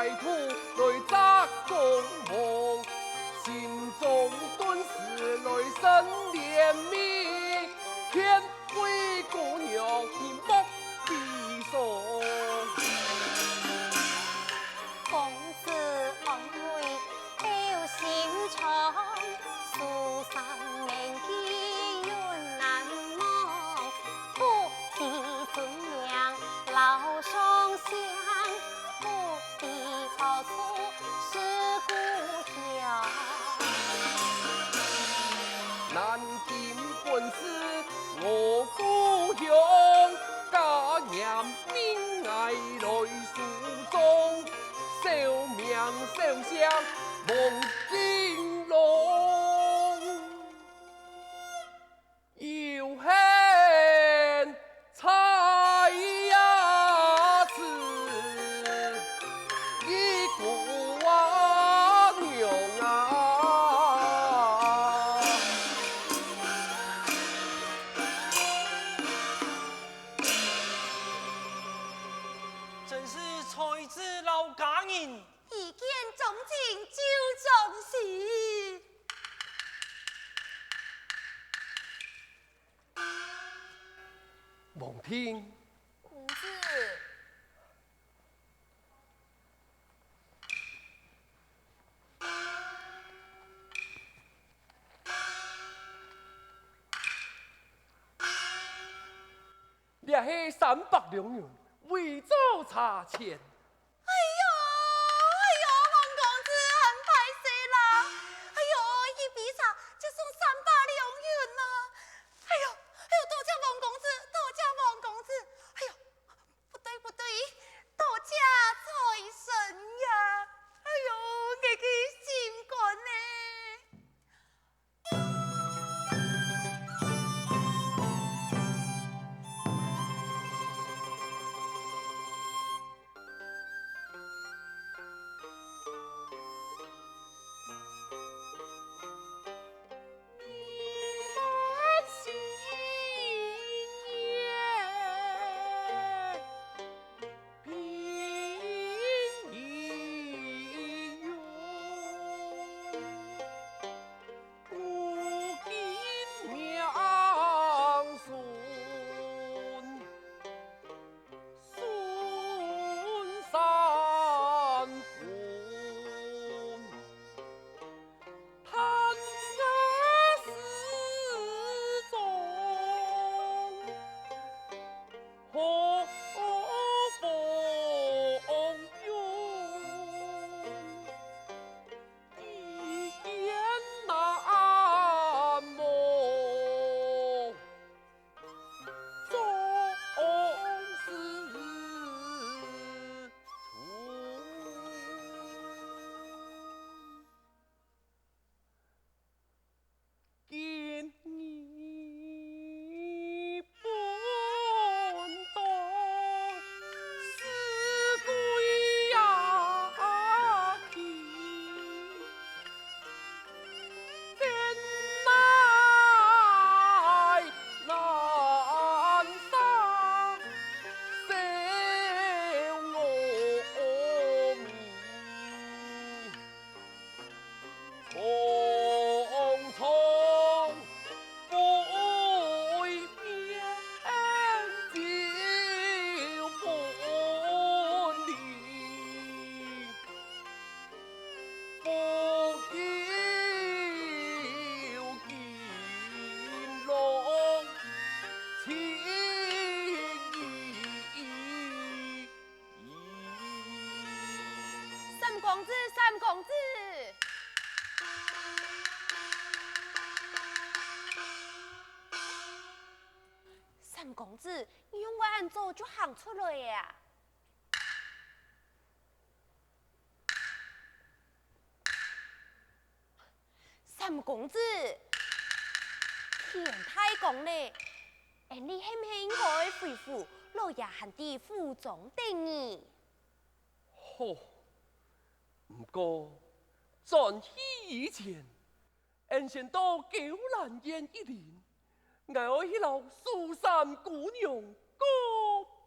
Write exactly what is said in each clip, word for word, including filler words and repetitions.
土來摘光芒，心中頓時來生憐憫，天為姑娘你莫悲傷。公子安危 留心腸，书生名句永難忘。不知尊名老霜霜，不知报错是故乡。南京本是我故乡，家念命爱来书中， 小名小姓望金龙，有恨在呀此一个啊娘啊！真是才子老家人。 一见钟情就中意。王定。公子。这系三百两银，为做茶钱。 哎哟，哎哟，王公子，恁歹势啦！哎哟，一杯茶就送三百两银啊！哎哟，哎哟，多谢王公子，多谢王公子！哎哟，不对，不对，多谢财神爷！哎哟，𠊎个心肝呢！三公子，三公子！三公子，你仰會恁早就行出來啊？ 三公子，天大光了，𫣆俚係毋係應該回府，老爺還在府中等你？好，毋過轉去以前， 𫣆先到九蘭院一輪，𠊎愛去摎蘇三姑娘告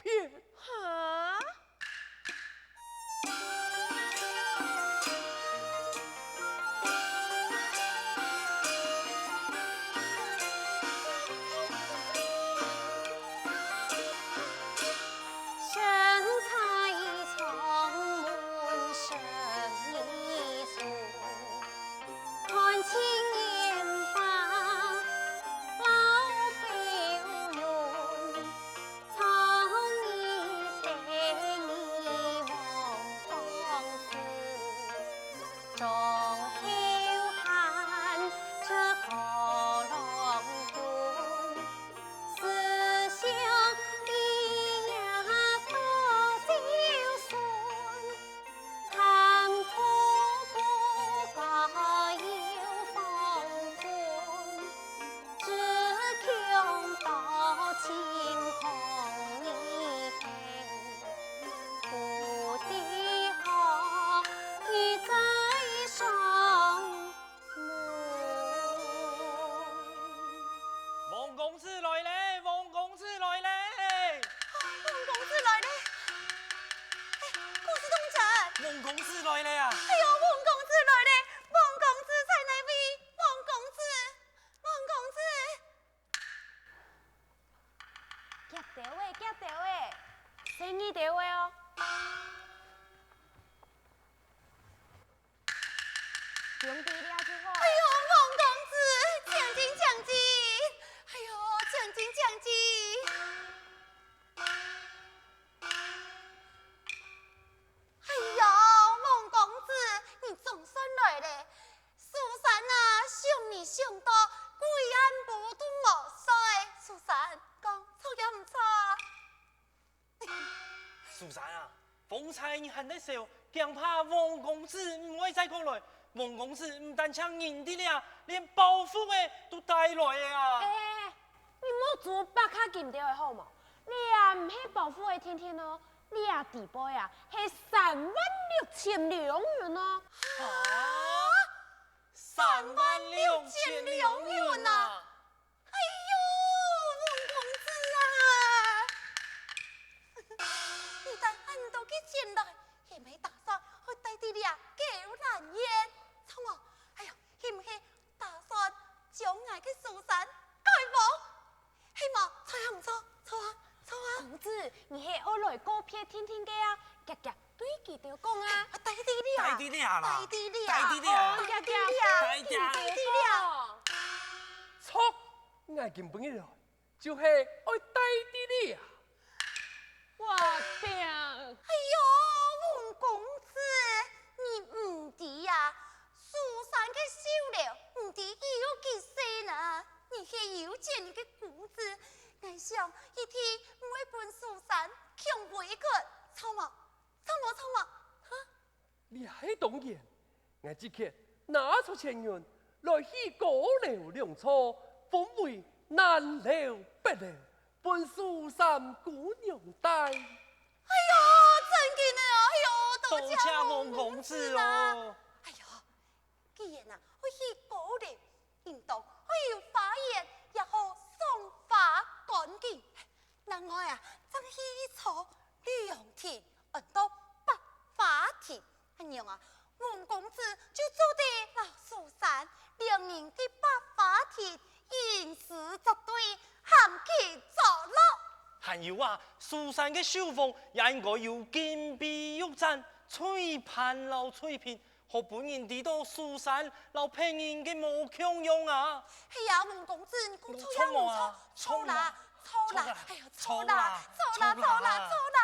別。哈？兄弟倈就好。哎喲，王公子，請進，請進！哎喲，請進，請進！哎喲，王公子，你總算來咧！蘇三啊，想你想到歸暗晡都無睡。蘇三，講著也毋著啊？ 蘇三啊，方才你還在笑，驚怕王公子毋會再過來。王公子毋單淨人在這，連包袱仔都帶來了啊！哎，你莫煮白卡金條个好無？這毋係包袱个甜甜哦，這底背啊係三萬六千兩銀哦。啊？三萬六千兩銀啊！ 哎喲，王公子啊！你帶恁多个錢來，係毋係打算愛戴在這狗欄眼？著無？哎喲，係毋係打算將𠊎个蘇三改房？係無？著啊，毋著，著啊，著啊！公子，你係愛來告別定定个啊？遽遽 對佢兜講啊！戴在這啊！戴在這啦！戴在這啊！戴在這！戴在這！戴在這！戴在這！著，𠊎今晡日來，就係愛戴在這啊！我聽！哎喲，王公子，你毋知啊，蘇三个首樓，毋知有幾細呢？你係有錢个公子，𠊎想一定毋會分蘇三共委屈，著無？ 著無？著無？哈？這係當然，𠊎即刻拿出錢銀來起高樓兩座，分為南樓北樓，分蘇三姑娘戴。哎喲，真个呢！哎喲，多謝王公子啊！多謝王公子哦！哎喲，既然啊，愛起高樓， 應當愛有花園，也好賞花觀景。另外啊，正起一座涼亭，安到百花亭。恁樣啊，王公子就做得摎蘇三兩人在百花亭吟詩作對，含情作樂。還有啊，蘇三个書房也應該有金碧玉盞、翠盤摎翠屏， 好分人知到蘇三摎別人个無共樣啊！係啊，吳公子，你講著啊，著無啊？著啦，著啦，著啦，哎呀，著啦，著啦，著啦，著啦！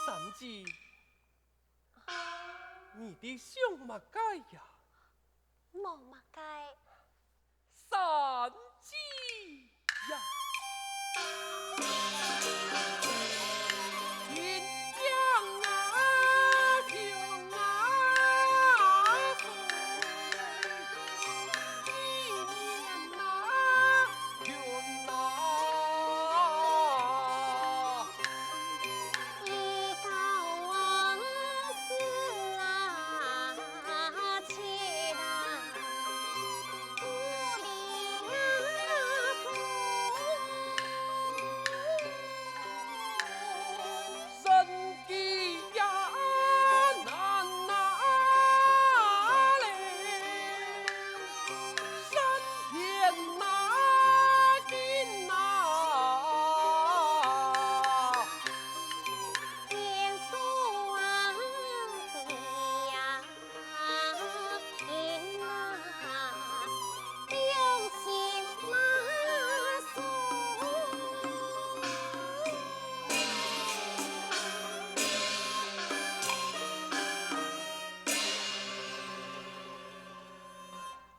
三姊，你在想麼个呀？無麼个。 三姊呀！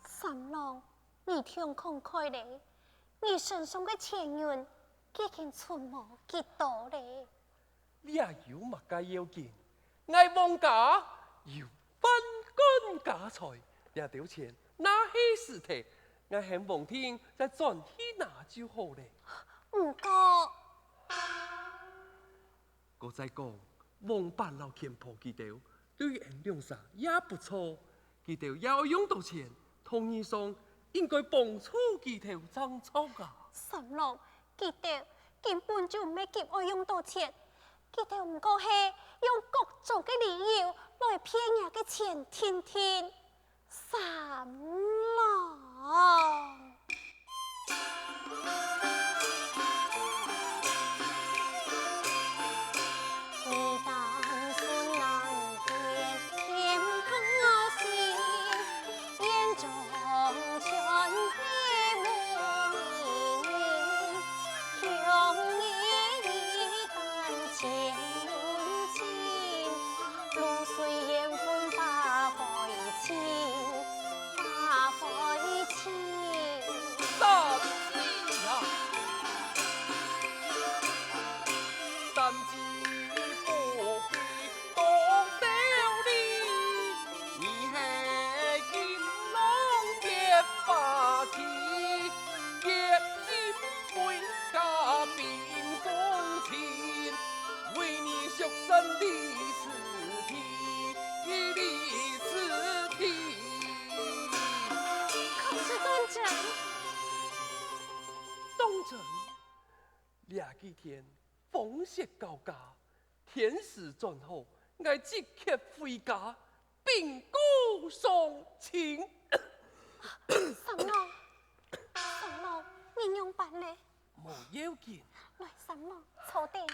三郎，你忒慷慨咧，你身上个錢銀已經存無幾多咧。 這有麼个要緊？𠊎王家有萬貫家財，這兜錢若係使忒， 𠊎喊王定再轉去拿就好了。毋過， 過再講，王八摎錢婆佢兜對𫣆兩儕也不錯，佢兜也愛用著錢，道理上應該幫助佢兜正著啊。三郎，佢兜根本就毋係急愛用著錢，佢兜毋過係用各種个理由來騙若个錢定定。 三郎。三姐啊，三姐不必多道理，你係金郎结发妻，结亲回家并恭亲，为你畜生立此地，立此地。可是当真？当真。 這幾天風雪交加，天時轉好，𠊎即刻回家，並告喪親。三郎，三郎，你仰般呢？無要緊。來，三郎，坐等。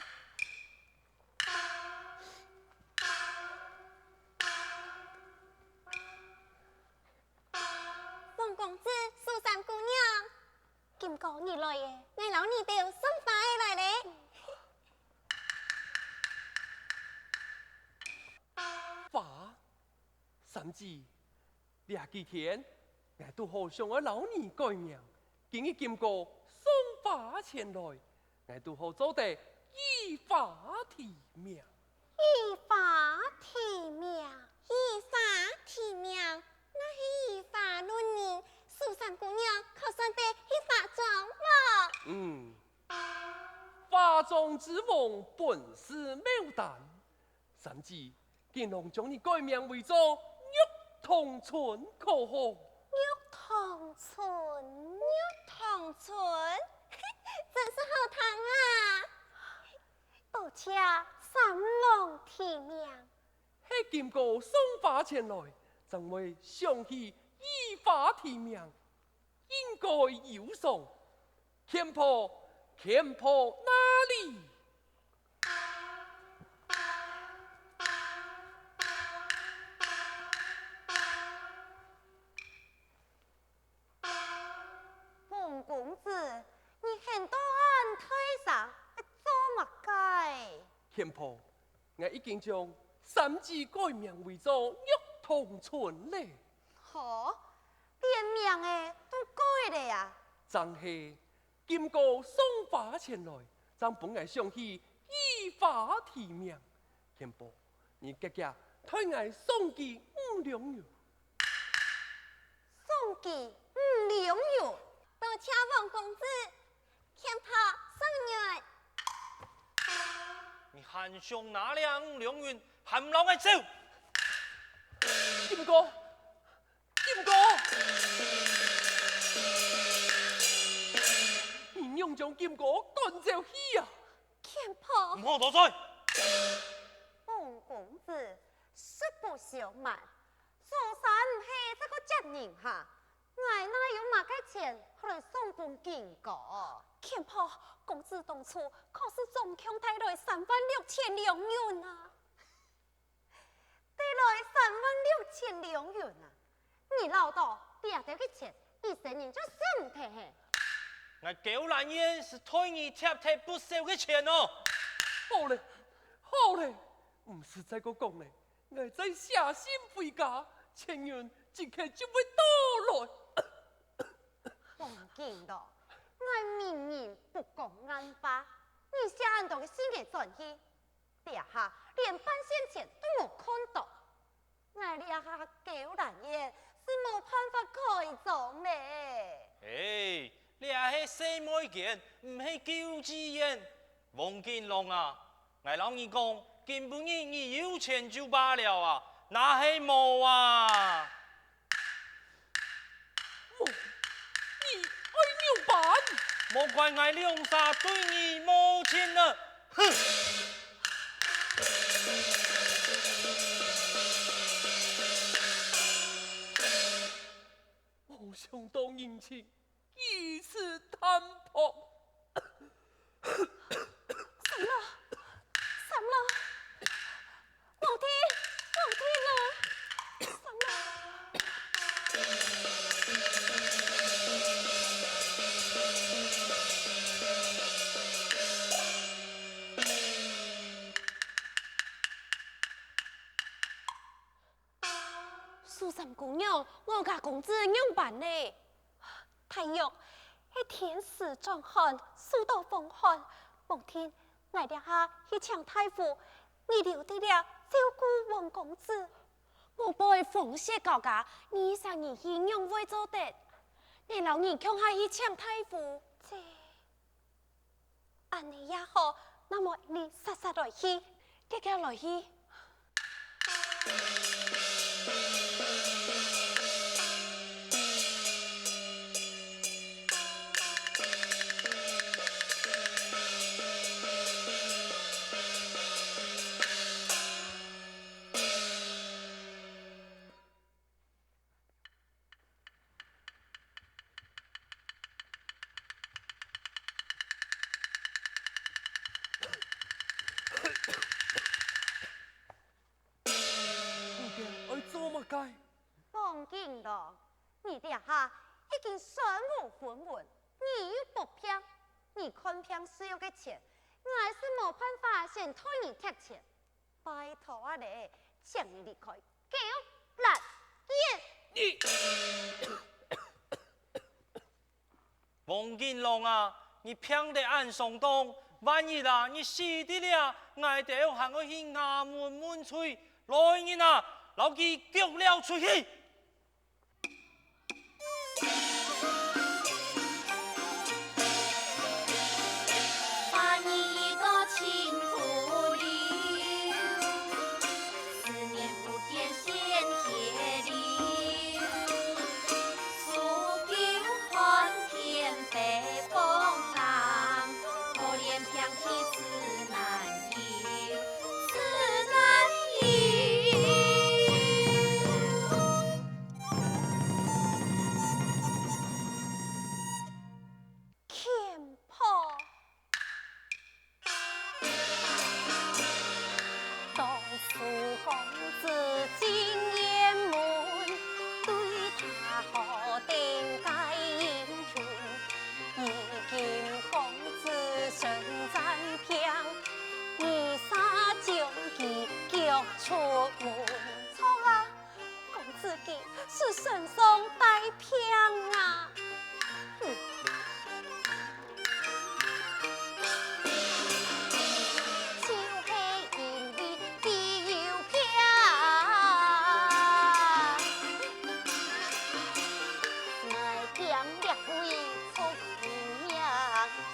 王公子、蘇三姑娘， 今晡日來了，𠊎摎你兜送花仔來了。花？三姐，這幾天，𠊎堵好想愛摎你改名，今日經過送花前來，𠊎堵好做得以花提名。 以花提名，以花提名，若係以花論人，蘇三姑娘可算得係花莊無？嗯，花莊之王本是牡丹，三姐，今郎將你改名為做玉堂春，可好？玉堂春，玉堂春，真是好聽啊！ 多謝三郎提名。係今晡送花前來，正會想起以花提名，應該有賞。錢婆，錢婆哪裡？ 王公子，你喊到恁大聲，係做麼个？錢婆，𠊎已經將三姐改名為做玉堂春了。吼，連名仔都改了啊？正係，今晡送花前來，正分𠊎想起以花提名。錢婆，你遽遽代𠊎送佢五兩銀。 送佢五兩銀。多謝王公子，錢婆送銀。你還想拿這五兩銀，還毋摎𠊎走！金哥，金哥，你仰將金哥趕走去啊？錢婆。毋好多嘴！王公子，實不相瞞， 蘇三毋係這个賤人哈，𠊎哪有麼个錢好來送分金哥？錢婆，公子當初可是總共帶來三萬六千兩銀啊！帶來三萬六千兩銀啊！你恅著，這兜个錢，一生人就使毋忒嘿！𠊎狗懶燕係代你貼忒不少个錢哦！好了，好了，毋使再過講了。 𠊎再寫信回家，錢銀即刻就會到來。當然囉，𠊎明明不講暗話，你寫恁多个信仔轉去，這下連半仙錢都無看著。𠊎這下狗懶燕係無辦法開張了。細妹間，毋係救濟院。黃金郎啊，𠊎摎你講，今晡日你有錢就罷了啊，若係無啊！ 哦，你愛仰般？莫怪𠊎兩儕對你無情了！哼！無想到人情如此淡薄。 三郎，三郎，皇帝，皇帝啦！三郎。苏三姑娘，我家公子仰般呢？ 大約係天時轉寒，受到風寒。皇帝，𠊎這下去請大夫，你留在這照顧王公子。外背風雪交加，你一儕人去仰會做得？𠊎摎你共下去請大夫。這， 恁呢也好，那麼你煞煞來去，遽遽來去。 你這愛做麼个？黃金郎，你這下已經身無分文，你又發病，你看病食藥个錢，𠊎係無辦法先替你貼錢。 拜託啊咧，請你離開狗欄間！你，黃金郎啊，你病得恁傷重，萬一啊，你死在這，𠊎兜還愛去衙門問罪。來人啊，摎佢逐了出去！ 把你一个情不留，思念不见鲜血流。数九寒天北风冷，可怜病体自难医，自难医。 钱婆。当初公子进辕门，对他好顶戴英雄。如今公子身染病，你煞将佢逐出门。错啊！ 公子佢係身上帶病啊！哼！就係因為佢有病，𠊎點這位出人命，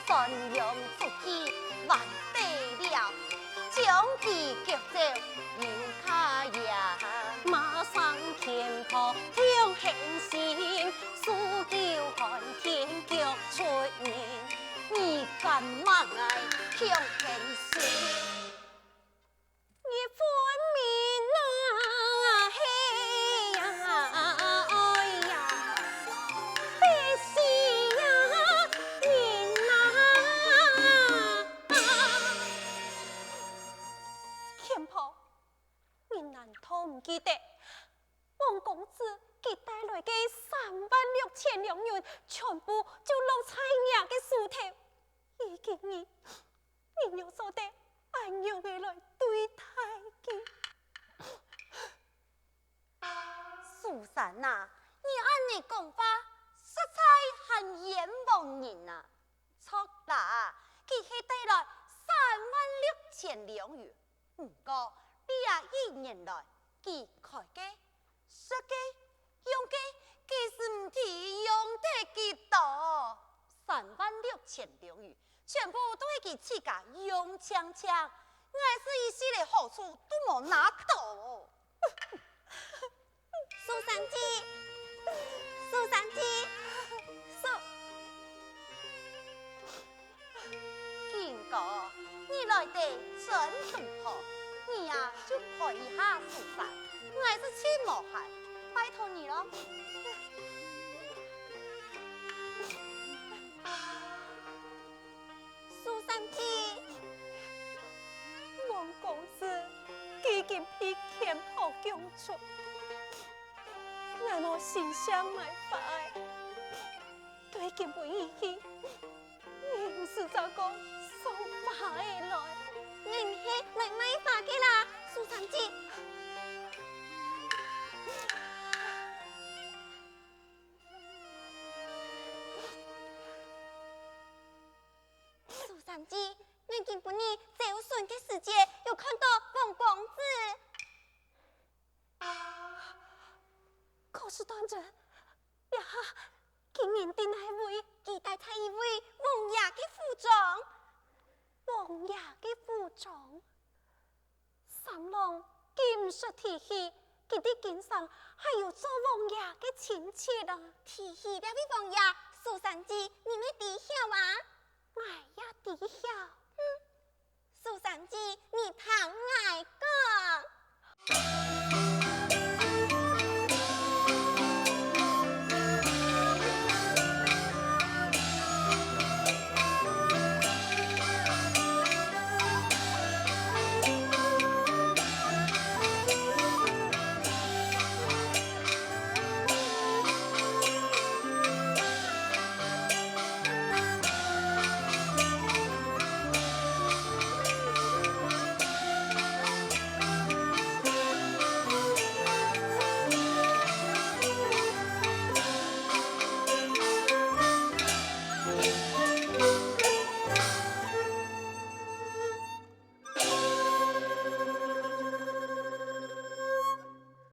算用出去還得了。 將佢逐走又較贏。馬生錢婆暢閒心，數九寒天逐出人，你敢罵𠊎暢閒心？你分明啊，嘿呀，哎呀，必死呀，人啊！ 錢婆，你難道毋記得，王公子佢帶來个三萬六千兩銀，全部就落在若个手頭。如今你，你仰做得恁樣个來對待佢？ 蘇三啊，你恁呢講話，實在還冤枉人啊！著啦，佢係帶來三萬六千兩銀，毋過這一年來，佢開个、食个、用个，佢係毋知用忒幾多。三萬錢留餘，全部都係佢自家用淨淨，𠊎係一息仔好處都無拿到哦。 蘇三姐，蘇三姐，蘇。金哥，你來得真好，你呀就陪一下蘇三，𠊎係盡無閒，拜託你咯。 蘇三姐，王公子既經被牽抱降出，𠊎無心思買花仔，對今晡日起，你毋使再過送花仔來。𠊎毋係來賣花个啦，蘇三姐。 蘇三姐，𠊎今晡日朝晨个時節有看到王公子。可是斷真，這下佢人在哪位？佢戴在一位王爺个府中。王爺个府中？ 三郎，敢毋識提起，佢在京城還有做王爺个親戚啊！提起這位王爺，蘇三姐，你乜知曉啊？𠊎也知曉。哼，蘇三姐，你聽𠊎講。